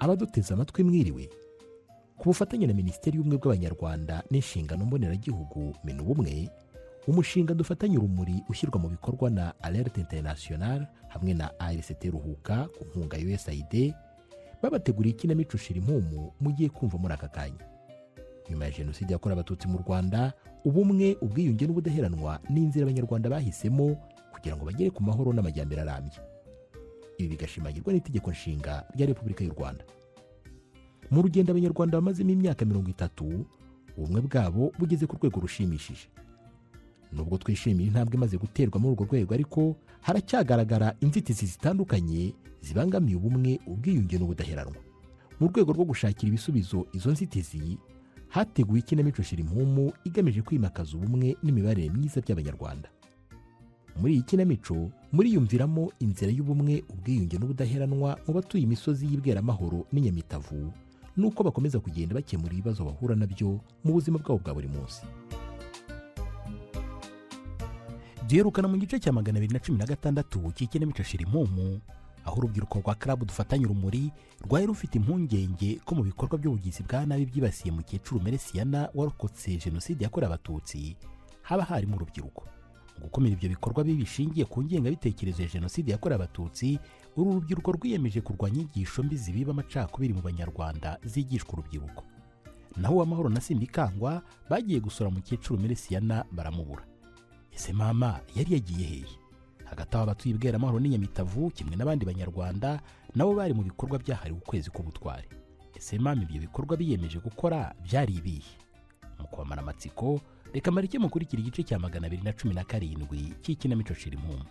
Abaduteze amatwi, mwiriwe. Ku bufatanye na Minisiteri y'Ubumwe bw'Abanyarwanda n'Inshingano Mboneragihugu, Minubumwe, umushinga Dufatanye Urumuri ushyirwa mu bikorwa na Alert International hamwe na ARCT Ruhuka ku nkunga ya USAID, babateguriye ikinamico Shira Impumu mugiye kumva muri aka kanya. Nyuma ya Jenoside yakorewe Abatutsi mu Rwanda, ubumwe, ubwiyunge n'ubudaheranwa ni inzira Abanyarwanda bahisemo kugira ngo bagere ku mahoro n'amajyambere arambye. Ibi bigashimangirwa n'Itegeko Nshinga rya Repubulika y'u Rwanda. Mu rugendo Abanyarwanda bamazemo imyaka 30, ubumwe bwabo bugeze ku rwego rushimishije. Nubwo twishimiye intambwe imaze guterwa muri urwo rwego, ariko haracyagaragara inzitizi zitandukanye zibangamiye ubumwe, ubwiyunge n'ubudaheranwa. Mu rwego rwo gushakira ibisubizo izo nzitizi, hateguwe ikinamico Shira Impumu igamije kwimakaza ubumwe n'imibanire myiza by'Abanyarwanda. Muri iyi kinamico muriyumviramo inzira y'ubumwe, ubwiyunge n'ubudaheranwa mu batuye imisozi y'Ibweramahoro n'Inyamitavu, n'uko bakomeza kugenda bakemura ibibazo bahura nabyo mu buzima bwabo bwa buri munsi. Duherukana mu gice cya 216 cy'ikinamico Shira Impumu, aho urubyiruko rwa Club Dufatanye Urumuri rwari rufite impungenge ko mu bikorwa by'ubugizi bwa nabi byibasiye mukecuru Meresiyana warokotse Jenoside yakorewe Abatutsi haba harimo urubyiruko. Mu gukumira ibyo bikorwa bibi bishingiye ku ngengabitekerezo ya Jenoside yakorewe Abatutsi, uru rubyiruko rwiyemeje kurwanya inyigisho mbi zibiba amacakubiri mu Banyarwanda zigishwa urubyiruko. Naho Uwamahoro na Simbikangwa bagiye gusura mukecuru Meresiyana baramubura. Ese mama yari yagiye hehe? Hagati aho, abatuye Ibweramahoro n'Inyamitavu kimwe n'abandi Banyarwanda nabo bari mu bikorwa byahariwe ukwezi k'ubutwari. Ese mama, ibyo bikorwa biyemeje gukora byari ibihe? Mu kubamara amatsiko, reka marike mukurikira igice cya 217 cy'ikinamico Shira Impumu.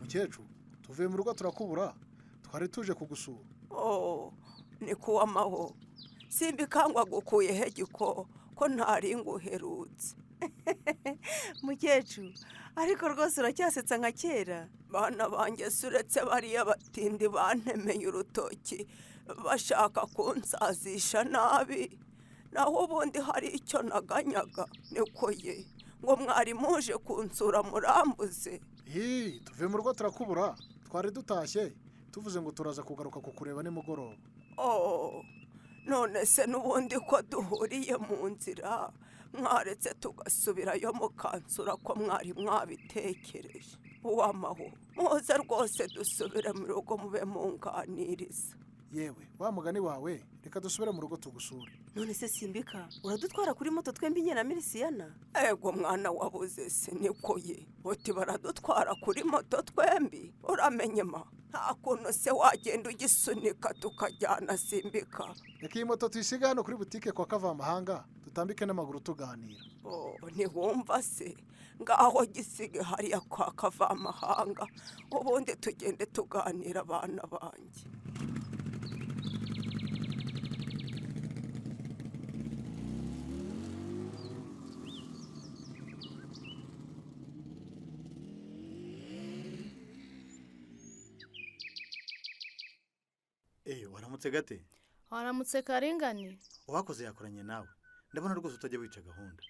Mukecuru, tuvuye mu rugo turakubura, twari tuje kugusura. Oh, ni kuwamaho. Simbikangwa, gukuye he giko ko ntari nguherutse? Mukecuru, ariko rwose uracyasetsa nka kera. Bana banjye, se uretse bariya batindi bantemeye urutoki bashaka kunsazisha nabi, naho ubundi hari icyo naganyaga? Niko ye, ngo mwari muje kunsura murambuze? Hii, tuvuye mu rugo turakubura, twari dutashye tuvuze ngo turaza kugaruka kukureba nimugoroba. Oh, none se n'ubundi ko duhuriye mu nzira, mwaretse tugasubirayo mukansura ko mwari mwabitekereje? Uwamaho, muze rwose dusubire mu rugo mube munganiriza. Yewe, wa mugani wawe, reka dusubire mu rugo tugusure. None se Simbika, uradutwara kuri moto twembi njye na Mirisiyana? Ego mwana wabuze se, niko ye, uti baradutwara kuri moto twembi? Uramenye ma, nta kuntu se wagenda ugisunika tukajyana, Simbika? Reka iyi moto tuyisiga hano kuri butike kwa Kavamahanga, dutambike n'amaguru tuganira. Oh, ntiwumva se? Ngaho gisige hariya kwa Kavamahanga, ubundi tugende tuganira, abana banjye. Eee, waramutse gate? Waramutse, Karingani. Uwakoze yakoranye nawe, ndabona rwose utajya wica gahunda.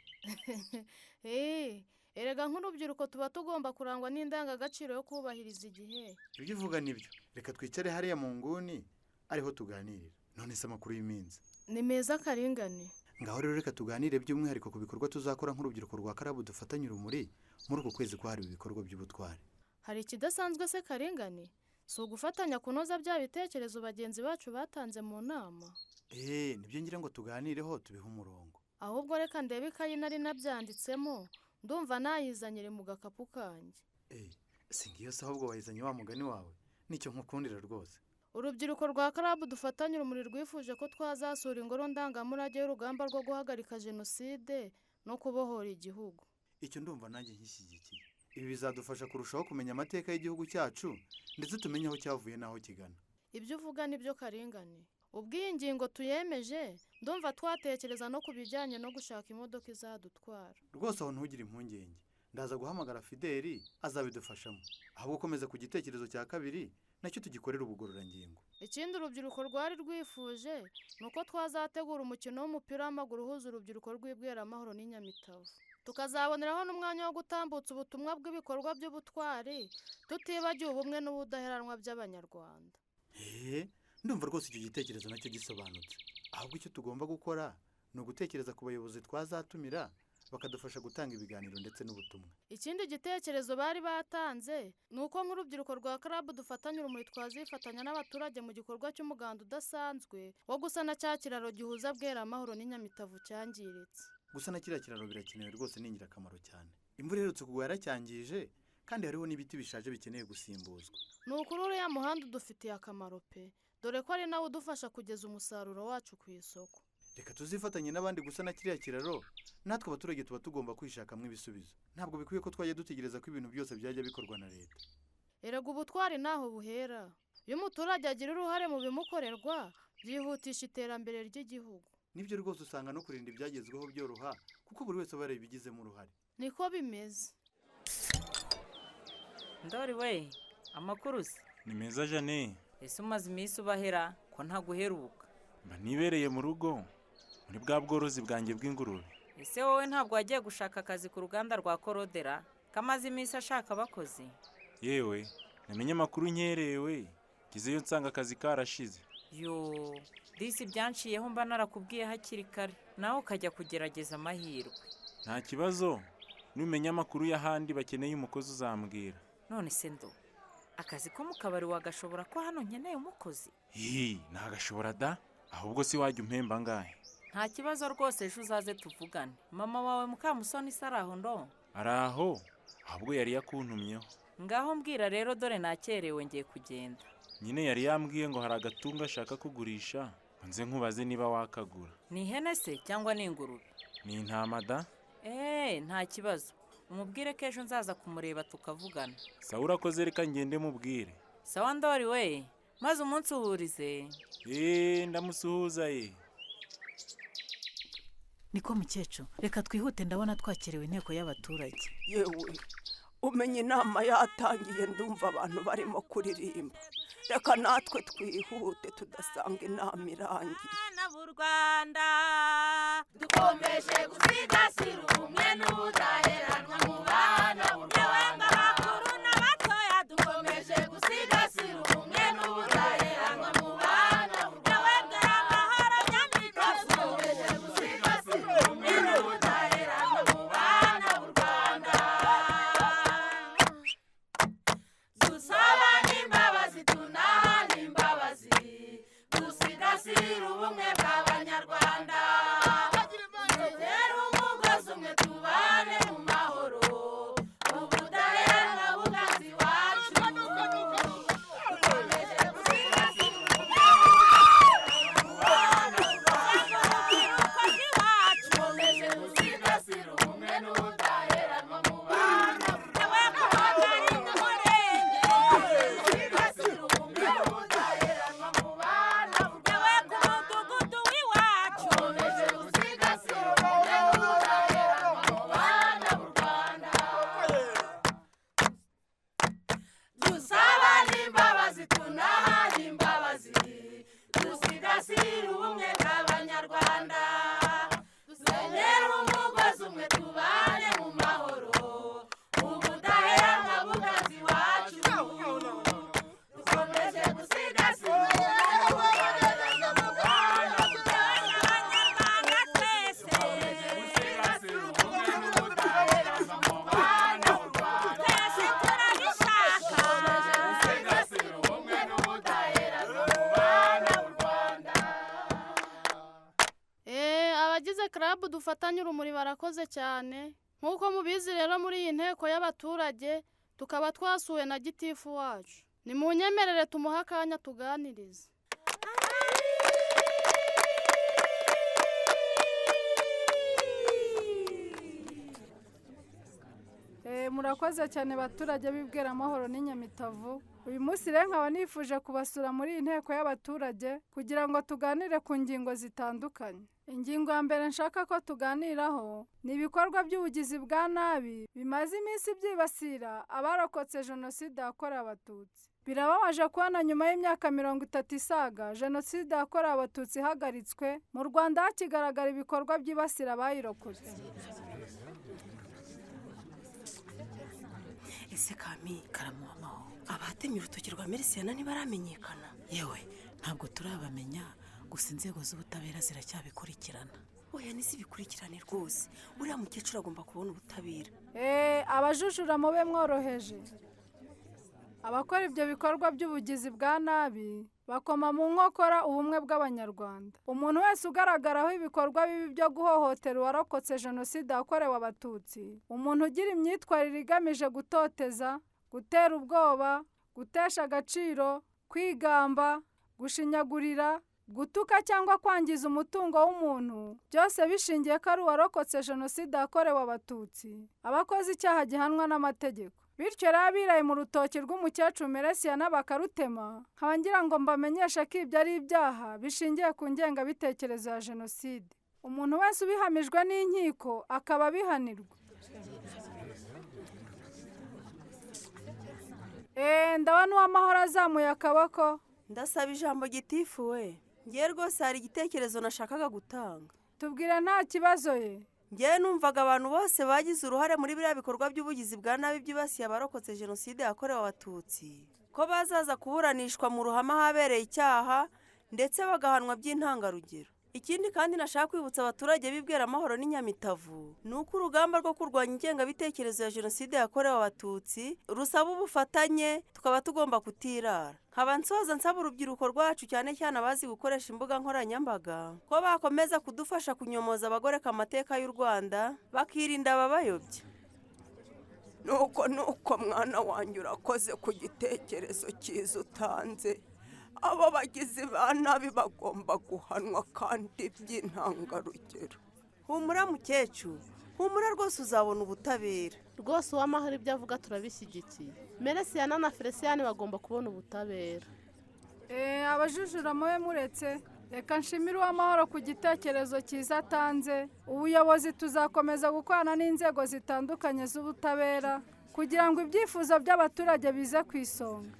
Eee, erega nk'urubyiruko tuba tugomba kurangwa n'indangagaciro yo kubahiriza igihe. Ibyo uvuga nibyo. Reka twicare hariya mu nguni ariho tuganirira. None se amakuru y'iminsi? Ni meza, Karingani. Ngaho rero reka tuganire by'umwihariko ku bikorwa tuzakora nk'urubyiruko rwa Club Dufatanye Urumuri muri uku kwezi kwahariwe ibikorwa by'ubutwari. Hari ikidasanzwe se, Karingani? Si ugufatanya kunoza bya bitekerezo bagenzi bacu batanze mu nama? Eee, nibyo ngira ngo tuganireho, tubihe umurongo. Ahubwo reka ndebe ikayi nari nabyanditsemo, ndumva nayizanyire mu gakapu kanjye. Eee, si ngiyo se? Ahubwo wayizanye wa mugani wawe, nicyo nkukundira rwose. Urubyiruko rwa Club Dufatanye Urumuri rwifuje ko twazasura ingoro ndangamurage y'urugamba rwo guhagarika Jenoside no kubohora igihugu. Icyo ndumva nanjye nkishyigikiye. Ibi bizadufasha kurushaho kumenya amateka y'igihugu cyacu, ndetse tumenye aho cyavuye n'aho kigana. Ibyo uvuga nibyo, Karingani. Ubwo iyi ngingo tuyemeje, ndumva twatekereza no ku bijyanye no gushaka imodoka izadutwara. Rwose aho ntugire impungenge. Ndaza guhamagara Fideli azabidufashamo. Ahubwo komeza ku gitekerezo cya kabiri nacyo tugikorera ubugororangingo. Ikindi urubyiruko rwari rwifuje ni uko twazategura umukino w'umupira w'amaguru uhuza urubyiruko rw'Ibweramahoro n'Inyamitabo, tukazaboneraho n'umwanya wo gutambutsa ubutumwa bw'ibikorwa by'ubutwari tutibagiwe ubumwe n'ubudaheranwa by'Abanyarwanda. Ndumva rwose icyo gitekerezo nacyo gisobanutse. Ahubwo icyo tugomba gukora ni ugutekereza ku bayobozi twazatumira bakadufasha gutanga ibiganiro ndetse n'ubutumwa. Ikindi gitekerezo bari batanze ni uko nk'urubyiruko rwa Club Dufatanye Urumuri twazifatanya n'abaturage mu gikorwa cy'umuganda udasanzwe wo gusana cya kiraro gihuza Bweramahoro n'Inyamitavu cyangiritse. Gusana kiriya kiraro birakenewe rwose, ni ingirakamaro cyane. Imvura iherutse kugwa yaracyangije, kandi hariho n'ibiti bishaje bikeneye gusimbuzwa. Ni ukuri uriya muhanda udufitiye akamaro pe, dore ko ari nawe udufasha kugeza umusaruro wacu ku isoko. Reka tuzifatanye n'abandi gusana kiriya kiraro, natwe abaturage tuba tugomba kwishakamo ibisubizo. Ntabwo bikwiye ko twajya dutegereza ko ibintu byose byajya bikorwa na leta. Erega ubutwari ntaho buhera. Iyo umuturage agira uruhare mu bimukorerwa, byihutisha iterambere ry'igihugu. Nibyo rwose, usanga no kurinda ibyagezweho byoroha kuko buri wese aba yarabigizemo uruhare. Niko bimeze. Ndori we, amakuru se? Ni meza Jane. Ese umaze iminsi ubahera ko ntaguheruka? Mba nibereye mu rugo muri bwa bworozi bwanjye bw'ingurube. Ese wowe ntabwo wagiye gushaka akazi ku ruganda rwa Korodera kamaze iminsi ashaka abakozi? Yewe, namenye amakuru nkerewe, ngezeyo nsanga akazi karashize. Yo, disi byanciyeho, mba narakubwiye hakiri kare nawe ukajya kugerageza amahirwe. Nta kibazo, numenya amakuru y'ahandi bakeneye umukozi uzambwira. None se ndo, akazi ko mu kabari wagashobora ko hano nkeneye umukozi? Hi, nagashobora da, ahubwo si wajya umpemba angahe? Nta kibazo rwose, ejo uzaze tuvugane. Mama wawe Mukamusoni se ari aho ndo? Ari aho, ahubwo yari yakuntumyeho. Ngaho mbwira rero, dore nakerewe ngiye kugenda. Nyine yari yambwiye ngo hari agatungo ashaka kugurisha, ngo nze nkubaze niba wakagura. Ni ihene se cyangwa ni ingurube? Ni intama da. Nta kibazo, umubwire ko ejo nzaza kumureba tukavugana. Sawa urakoze, reka ngende mubwire. Sawa Ndori we, maze umunsi uhurize. Ndamusuhuza ye. Niko mukecuru, reka twihute, ndabona twakerewe inteko y'abaturage. Yewe, umenye inama yatangiye, ndumva abantu barimo kuririmba. Reka natwe twihute tudasanga inama irangiye. B'u Rwanda dukomeje gusigasira ubumwe n'ubudaheranwa mu bana b'u Rwanda, abakuru n'abatoya dukomeje gusigasira ubumwe n'ubudaheranwa mu bana b'u Rwanda, amahoro nyamika dukomeje gusigasira ubumwe n'ubudaheranwa mu bana b'u Rwanda, dusabane imbabazi tunahane imbabazi, dusigasire ubumwe bw'Abanyarwanda, dutere umugozi umwe tubane mu mahoro, ubudaheranwa buganze iwacu, dukomeje gusigasira ubumwe mu bana b'u Rwanda, urubyiruko rw'iwacu, dukomeje gusigasira ubumwe n'ubudaheranwa mu bana b'u Rwanda, umurenge, gusigasira ubumwe n'ubudaheranwa mu bana b'u Rwanda, ku mudugudu w'iwacu, dukomeje gusigasira ubumwe n'ubudaheranwa mu bana b'u Rwanda, dusabane imbabazi tunahane imbabazi, dusigasire ubumwe bw'Abanyarwanda, dusenyere umugozi umwe tubane mu mahoro, ubudaheranwa buganze iwacu, dukomeje gusigasira ubumwe n'ubudaheranwa mu bana b'u Rwanda, Abanyarwanda twese, dukomeje gusigasira ubumwe n'ubudaheranwa mu bana b'u Rwanda, twese turabishaka, dukomeje gusigasira ubumwe n'ubudaheranwa mu bana b'u Rwanda. Abagize Club Dufatanye Urumuri barakoze cyane. Nk'uko mubizi rero, muri iyi nteko y'abaturage tukaba twasuwe na gitifu wacu. Nimunyemerere tumuhe akanya tuganirize. Murakoze cyane baturage b'Ibweramahoro n'Inyamitavu. Uyu munsi rero nkaba nifuje kubasura muri iyi nteko y'abaturage kugira ngo tuganire ku ngingo zitandukanye. Ingingo ya mbere nshaka ko tuganiraho ni ibikorwa by'ubugizi bwa nabi bimaze iminsi byibasira abarokotse Jenoside yakorewe Abatutsi. Birababaje kubona nyuma y'imyaka 30 isaga Jenoside yakorewe Abatutsi ihagaritswe, mu Rwanda hakigaragara ibikorwa byibasira abayirokotse. Ese Kami, Karamuha. Abatemye urutoki rwa Merisiyana ntibaramenyekana? Yewe, ntabwo turabamenya, gusa inzego z'ubutabera ziracyabikurikirana. Oya, ntizibikurikirane rwose, uriya mukecuru agomba kubona ubutabera. Abajujura mube mworoheje. Abakora ibyo bikorwa by'ubugizi bwa nabi bakoma mu nkokora ubumwe bw'Abanyarwanda. Umuntu wese ugaragaraho ibikorwa bibi byo guhohotera uwarokotse Jenoside yakorewe Abatutsi, umuntu ugira imyitwarire igamije gutoteza, gutera ubwoba, gutesha agaciro, kwigamba, gushinyagurira, gutuka cyangwa kwangiza umutungo w'umuntu, byose bishingiye ko ari uwarokotse Jenoside yakorewe Abatutsi, aba akoze icyaha gihanwa n'amategeko. Bityo rero abiraye mu rutoki rw'umukecuru Meresiyana bakarutema, nkaba ngira ngo mbamenyeshe ko ibyo ari ibyaha bishingiye ku ngengabitekerezo ya Jenoside. Umuntu wese ubihamijwe n'inkiko akaba abihanirwa. Ndabona Uwamahoro azamuye akaboko. Ndasaba ijambo gitifu we. Ngewe rwose hari igitekerezo nashakaga gutanga. Tubwira, nta kibazo ye. Ngewe numvaga abantu bose bagize uruhare muri biriya bikorwa by'ubugizi bwa nabi byibasiye abarokotse Jenoside yakorewe Abatutsi, ko bazaza kuburanishwa mu ruhame ahabereye icyaha, ndetse bagahanwa by'intangarugero. Ikindi kandi nashaka kwibutsa abaturage b'Ibweramahoro n'Inyamitavu ni uko urugamba rwo kurwanya ingengabitekerezo ya Jenoside yakorewe Abatutsi rusaba ubufatanye, tukaba tugomba kutirara. Nkaba nsoza nsaba urubyiruko rwacu, cyane cyane abazi gukoresha imbuga nkoranyambaga, ko bakomeza kudufasha kunyomoza abagoreka amateka y'u Rwanda, bakirinda ababayobya. Nuko nuko mwana wanjye, urakoze ku gitekerezo cyiza utanze. Abo bagizi ba nabi bagomba guhanwa kandi by'intangarugero. Humura mukecuru, humura rwose, uzabona ubutabera. Rwose Uwamahoro ibyo avuga turabishyigikiye. Meresiyana na Feresiyani bagomba kubona ubutabera. Abajujura mube muretse. Reka nshimire Uwamahoro ku gitekerezo cyiza atanze. Ubuyobozi tuzakomeza gukorana n'inzego zitandukanye z'ubutabera kugira ngo ibyifuzo by'abaturage bize ku isonga.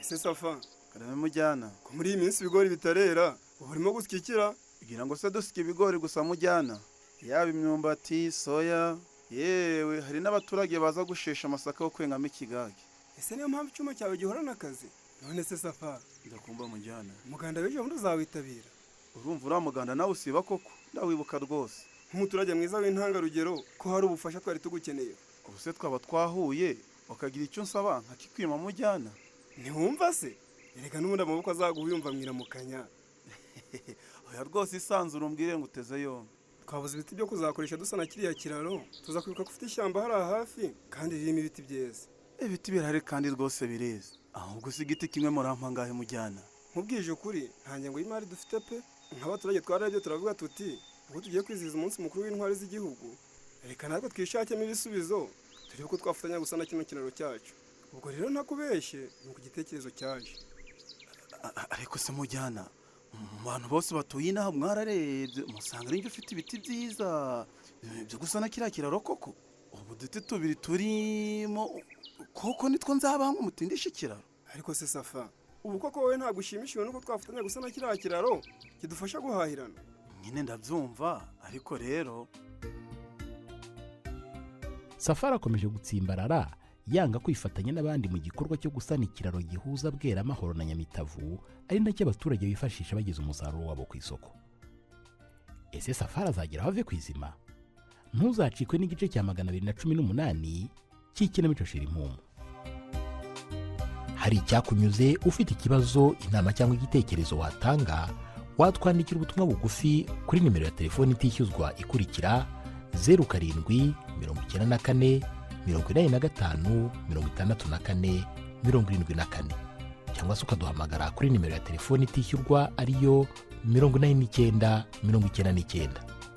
Ese Safa, Karame mujyana. Ko muri iyi minsi ibigori bitarera, ubu urimo gushyikira? Kugira ngo se dusike ibigori gusa mujyana, yaba imyumbati, soya, yewe hari n'abaturage baza gushesha amasaka yo kwengamo ikigage. Ese niyo mpamvu icyuma cyawe gihorana akazi? None se Safa, Ndakumva mujyana. Umuganda w'ejo bundi uzawitabira? Urumva uriya muganda nawe usiba koko? Ndawibuka rwose. Nk'umuturage mwiza w'intangarugero, ko hari ubufasha twari tugukeneye. Ubu se twaba twahuye ukagira icyo nsaba nkakikwima mujyana? Ntiwumva se? Erega n'ubundi amaboko azaguha uyumva mwiramukanya. Oya rwose, isanzure umbwire ngo uteze yombi. Twabuze ibiti byo kuzakoresha dusana kiriya kiraro, tuza kwibuka ko ufite ishyamba hariya hafi kandi ririmo ibiti byeze. Ibiti birahari kandi rwose bireze. Ahubwo si igiti kimwe murampa ngahe mujyana? Nkubwije ukuri, nta ngengo y'imari dufite pe. Nk'abaturage twararebye turavuga tuti ubwo tugiye kwizihiza umunsi mukuru w'intwari z'igihugu, reka natwe twishakemo ibisubizo, turebe ko twafatanya gusana kino kiraro cyacu. Ubwo rero ntakubeshye, ni uku igitekerezo cyaje. Ariko se mujyana, mu bantu bose batuye inaha mwararebye musanga ari njye ufite ibiti byiza byo gusana kiriya kiraro koko? Ubu duti tubiri turimo koko nitwo nzabaha ngo mutindishe ikiraro? Ariko se Safa, ubu koko wowe ntabwo ushimishijwe nuko twafatanya gusana kiriya kiraro kidufasha guhahirana? Nyine ndabyumva, ariko rero Safari akomeje gutsimbarara yanga kwifatanya n'abandi mu gikorwa cyo gusana ikiraro gihuza Bweramahoro na Nyamitavu, ari nacyo abaturage bifashisha bageza umusaruro wabo ku isoko. Ese Safari azagera aho ave ku izima? Ntuzacikwe n'igice cya 218 cy'ikinamico Shira Impumu. Hari icyakunyuze, ufite ikibazo, inama cyangwa igitekerezo watanga, watwandikira ubutumwa bugufi kuri nimero ya telefoni itishyuzwa ikurikira: 0794 85 64 74, cyangwa se ukaduhamagara kuri nimero ya telefoni itishyurwa ariyo 89 99.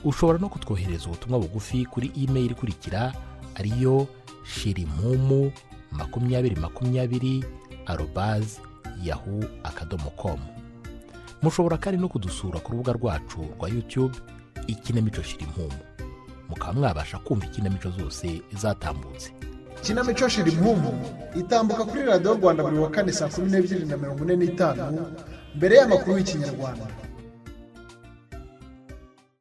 Ushobora no kutwohereza ubutumwa bugufi kuri imeyili ikurikira, ariyo shirimpumu2020@yahoo.com. Mushobora kandi no kudusura ku rubuga rwacu rwa YouTube, Ikinamico Shirimpumu, mukaba mwabasha kumva ikinamico zose zatambutse. Ikinamico Shira Impumu itambuka kuri Radiyo Rwanda buri wa kane saa 12:45 mbere y'amakuru y'Ikinyarwanda.